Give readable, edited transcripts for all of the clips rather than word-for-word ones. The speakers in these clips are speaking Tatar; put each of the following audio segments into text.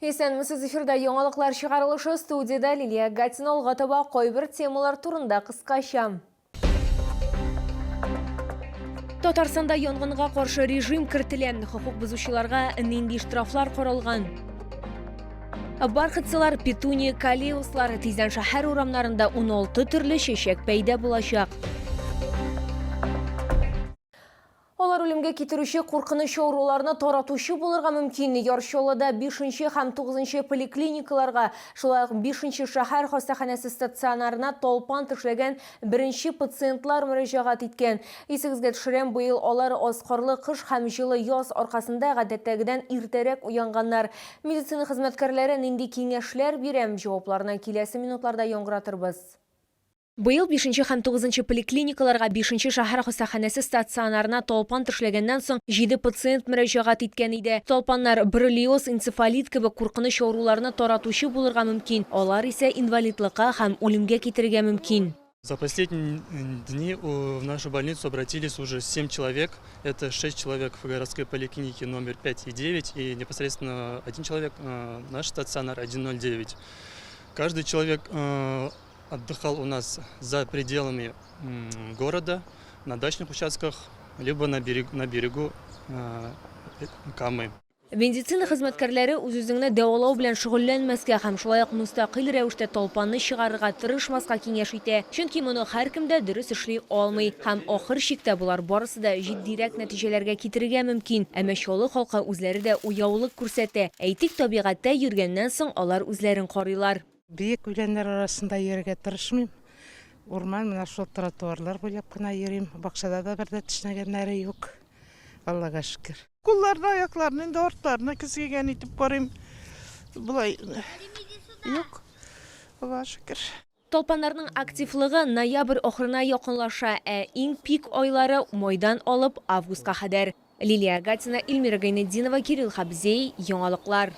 Исәнмесез, эфирда яңалыклар чыгарылышы, студиядә Лилия Гатина. Алга таба кайбер темалар турында кыскача. Татарстанда янгынга каршы режим кертелә. Хокук бозучыларга нинди штрафлар каралган? Бархатцылар, петуния, калеуслар тиздән шәһәр урамнарында 16 төрле чәчәк пәйда булачак. Алар үлемгә китерүче куркыныч авыруларны таратучы булырга мөмкин. Яр Чаллыда бишенче һәм тугызынчы поликлиникаларга, шулай ук бишенче шәһәр хастаханәсе стационарына талпан тешләгән беренче пациентлар мөрәҗәгать иткән. Исегезгә төшерәм, быел алар аз карлы кыш һәм җылы яз аркасында гадәттәгедән иртәрәк уянганнар. Медицина хезмәткәрләре нинди киңәшләр бирә? Җавапларны киләсе минутларда яңгыратырбыз. Быел бишенче һәм тугызынчы поликлиникаларга бишенче шәһәр хастаханәсе стационарына талпан тешләгәннән соң җиде пациент мөрәҗәгать иткән иде. Талпаннар боррелиоз, энцефалит кебек куркыныч авыруларны таратучы булырга мөмкин, алар исә инвалидлыкка һәм үлемгә китерергә мөмкин. За последние дни в нашу больницу обратились уже 7 человек. Это 6 человек в городской поликлинике номер 5 и 9 и непосредственно один человек, наш стационар 109. Каждый человек отдыхал у нас за пределами города, на дачных участках, либо на берегу Камы. Медицина хезмәткәрләре үз-үзеңне дәвалау белән шөгыльләнмәскә һәм шулай ук мөстәкыйль рәвештә талпанны чыгарырга тырышмаска киңәш итә, чөнки моны һәркем дә дөрес эшли алмый һәм ахыр чиктә болар барысы да җитдирәк нәтиҗәләргә китерергә мөмкин. Әмма Чаллы халкы үзләре дә уяулык күрсәтә, әйтик, табигатьтә йөргәннән соң алар үзләрен карыйлар. Биек үләннәр арасында йөрергә тырышмыйм. Урман, менә шул тротуарлар буйлап кына йөрим. Бакчада да бер дә тешләгәннәре юк. Аллага шөкер. Кулларны, аякларны инде артларына көзгегә нитеп карыйм. Болай юк. Аллага шөкер. Талпаннарның активлыгы ноябрь ахырына якынлаша, ә иң пик айлары, майдан алып августка кадәр. Лилия Гатина, Эльмира Гайнетдинова, Кирилл Хабзей, Яңалыклар.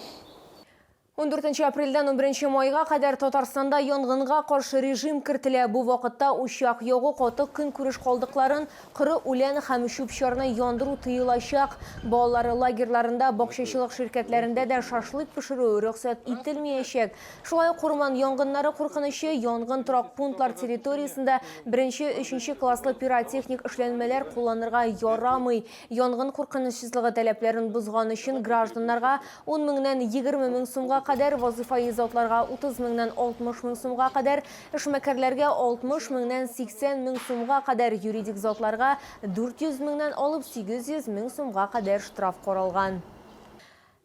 Ундүртенче апрельдән унберенче майга кадәр Татарстанда янгынга каршы режим кертелә. Бу вакытта учак ягу, каты көнкүреш калдыкларын, коры үлән һәм чүп-чарны яндыру тыелачак. Балалар лагерьларында, бакчачылык ширкәтләрендә дә шашлык пешерү рөхсәт ителмиячәк. Шулай ук урман янгыннары куркынычы, янгын торак пунктлар территориясендә беренче, өченче класслы пиротехник эшләнмәләр кулланырга ярамый. Янгын куркынычсызлыгы таләпләрен бозган өчен гражданнарга ун меңнән 20 мең сумга кадәр, вазыйфаи затларга 30 меңнән 60 мең сумга кадәр, эшмәкәрләргә 60 меңнән 80 мең сумга кадәр, юридик затларга 400 меңнән алып 800 мең сумга кадәр штраф каралган.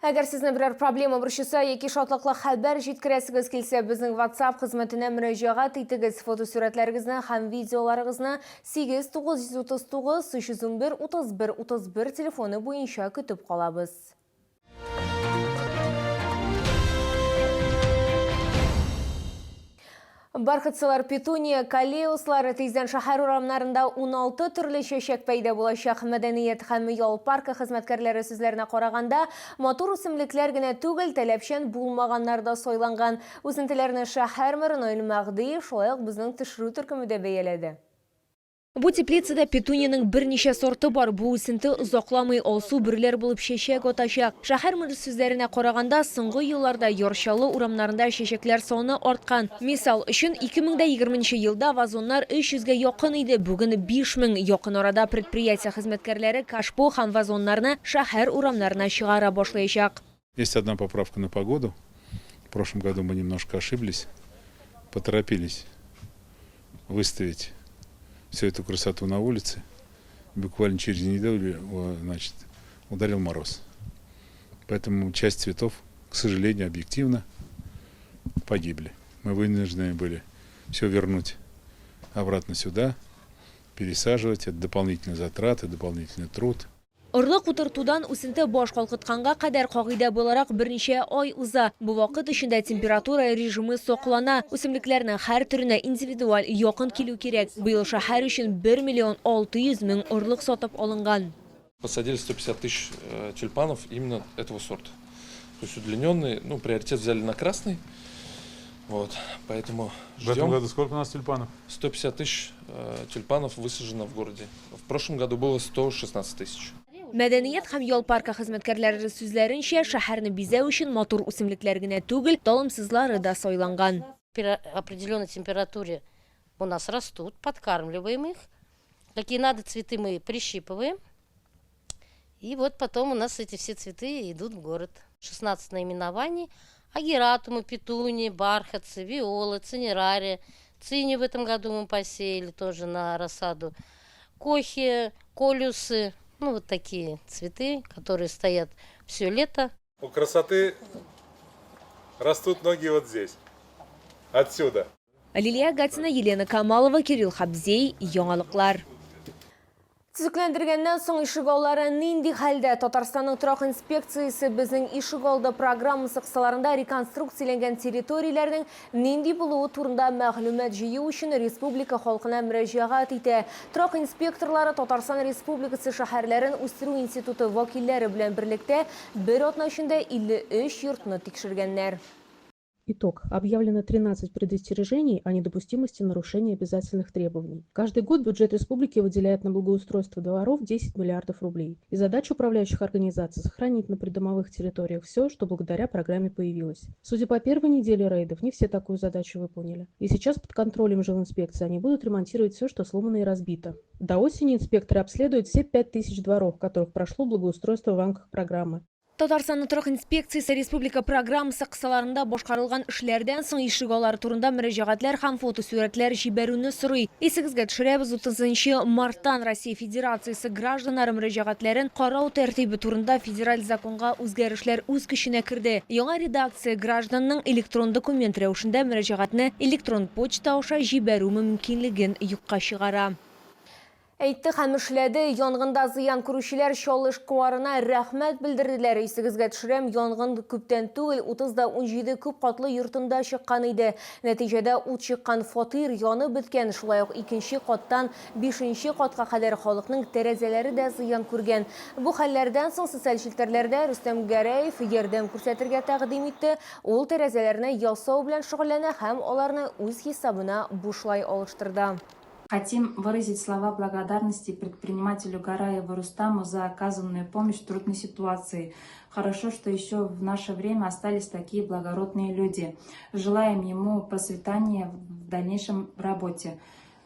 Әгәр сезне берәр проблема борчыса яки шатлыклы хәбәр җиткерәсегез килсә, безнең WhatsApp хезмәтенә мөрәҗәгать итегез. Фотосурәтләрегезне һәм видеоларыгызны 8 939 311 31 31 телефоны буенча көтеп калабыз. Бархатцылар, петуния, калеуслар, тиздән шәһәр урамнарында 16 төрле чәчәк пәйда булачак. Мәдәният һәм ял паркы хезмәткәрләре сүзләренә караганда, матур үсемлекләр генә түгел, таләпчән булмаганнар да сайланган. Үсентеләрне шәһәр мэры Наил Мәһдиев, шулай ук безнең төшерү төркеме дә бәяләде. Бу теплицада петуниянең берничә сорты бар. Бу үсенте озакламый алсу бөреләр булып чәчәк атачак. Шәһәр мэры сүзләренә караганда, соңгы елларда Яр Чаллы урамнарында чәчәкләр саны арткан. Мисал өчен, 2020 нче елда вазоннар 300 гә якын иде, бүген 5000. Якын арада предприятие хезмәткәрләре кашпо һәм вазоннарны шәһәр урамнарына чыгара башлаячак. Есть одна поправка на погоду. В прошлом году мы немножко ошиблись, поторопились выставить всю эту красоту на улице. Буквально через неделю, значит, ударил мороз. Поэтому часть цветов, к сожалению, объективно погибли. Мы вынуждены были все вернуть обратно сюда, пересаживать. Это дополнительные затраты, дополнительный труд. Орлык утыртудан үсенте баш калкытканга кадәр, кагыйдә буларак, берничә ай уза. Бу вакыт эчендә температура режимы саклана. Үсемлекләрнең һәр төренә индивидуаль якын килү кирәк. Быел шәһәр өчен бер миллион 600 мең орлык сатып алынган. Посадили 150 тысяч тюльпанов именно этого сорта. То есть удлиненный, ну, приоритет взяли на красный. Вот, поэтому ждем. В этом году сколько у нас тюльпанов? 150 тысяч тюльпанов высажено в городе. В прошлом году было 116 тысяч. Мәдәният һәм ял паркы хезмәткәрләре сүзләренчә, шәһәрне бизәү өчен матур үсемлекләр генә түгел, талымсызлары да сайланган. При определенной температуре у нас растут, подкармливаем их. Какие надо цветы, мы прищипываем. И вот потом у нас эти все цветы идут в город. 16 наименований. Агератумы, петунии, бархатцы, виолы, цинерария. Цинни в этом году мы посеяли тоже на рассаду. Кохи, колюсы. Ну, вот такие цветы, которые стоят все лето. У красоты растут ноги вот здесь, отсюда. Лилия Гатина, Елена Камалова, Кирилл Хабзей, Яңалыклар. Төзекләндергәннән соң ишегаллары нинди хәлдә? Татарстанның торак инспекциясе безнең ишегалды программасы кысаларында реконструкцияләнгән территорияләрнең нинди булуы турында мәгълүмат җыю өчен республика халкына мөрәҗәгать итә. Торак инспекторлары Татарстан Республикасы шәһәрләрен үстерү институты вәкилләре белән берлектә бер атна эчендә 53 йортны тикшергәннәр. Итог. Объявлено 13 предостережений о недопустимости нарушения обязательных требований. Каждый год бюджет республики выделяет на благоустройство дворов 10 миллиардов рублей. И задача управляющих организаций – сохранить на придомовых территориях все, что благодаря программе появилось. Судя по первой неделе рейдов, не все такую задачу выполнили. И сейчас под контролем жилинспекции они будут ремонтировать все, что сломано и разбито. До осени инспекторы обследуют все 5000 дворов, которых прошло благоустройство в рамках программы. Татарстанның торак инспекциясе республика программасы кысаларында башкарылган эшләрдән соң ишегаллары турында мөрәҗәгатьләр һәм фотосурәтләр җибәрүне сорый. Исегезгә төшерәбез, 30 марттан Россия Федерациясе гражданнары мөрәҗәгатьләрен карау тәртибе турында федераль законга үзгәрешләр үз көченә керде. Яңа редакция гражданның электрон документ рәвешендә мөрәҗәгатьне электрон почта аша җибәрү мөмкинлеген юкка чыгара. Әйтте һәм эшләде. Янгында зыян күрүчеләр Чаллы эшкуарына рәхмәт белдерделәр. Исегезгә төшерәм, янгын күптән түгел 30-17 күп катлы йортында чыккан иде. Нәтиҗәдә ут чыккан фатир янып беткән, шулай ук икенче каттан бишенче катка кадәр халыкның тәрәзәләре дә зыян күргән. Бу хәлләрдән соң социаль челтәрләрдә Рөстәм Гәрәев ярдәм күрсәтергә тәкъдим итте. Ул тәрәзәләрне ясау белән шөгыльләнә һәм аларны үз хисабына бушлай алыштырды. Хотим выразить слова благодарности предпринимателю Гараеву Рустаму за оказанную помощь в трудной ситуации. Хорошо, что еще в наше время остались такие благородные люди. Желаем ему процветания в дальнейшем работе.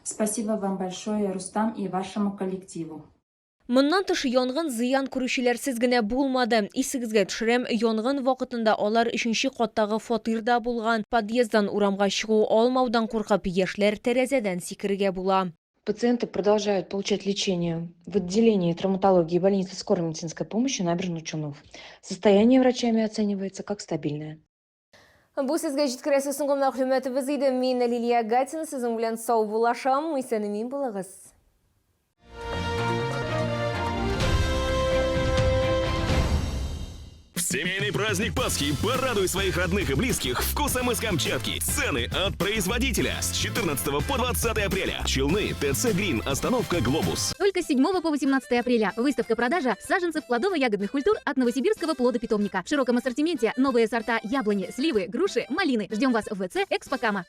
Спасибо вам большое, Рустам, и вашему коллективу. Моннан тыш янгын зыян күрүчеләрсез генә булмады. Исегезгә төшерәм, янгын вакытында алар өченче каттагы фатирда булган. Подъезддан урамга чыгу алмаудан куркып, яшьләр тәрәзәдән сикерергә була. Пациенты продолжают получать лечение в отделении травматологии больницы скорой медицинской помощи Набережных Челнов. Состояние врачами оценивается как стабильное. Бу сезгә җиткерәсе соңгы мәгълүматыбыз иде. Мин Лилия Гатина сезнең белән саубуллашам. Исән-имин булыгыз. В семейный праздник Пасхи порадуй своих родных и близких вкусом из Камчатки. Цены от производителя с 14 по 20 апреля. Челны, ТЦ Грин, остановка Глобус. Только с 7 по 18 апреля. Выставка-продажа саженцев плодово-ягодных культур от Новосибирского плодопитомника. В широком ассортименте новые сорта яблони, сливы, груши, малины. Ждем вас в ВЦ Экспокама.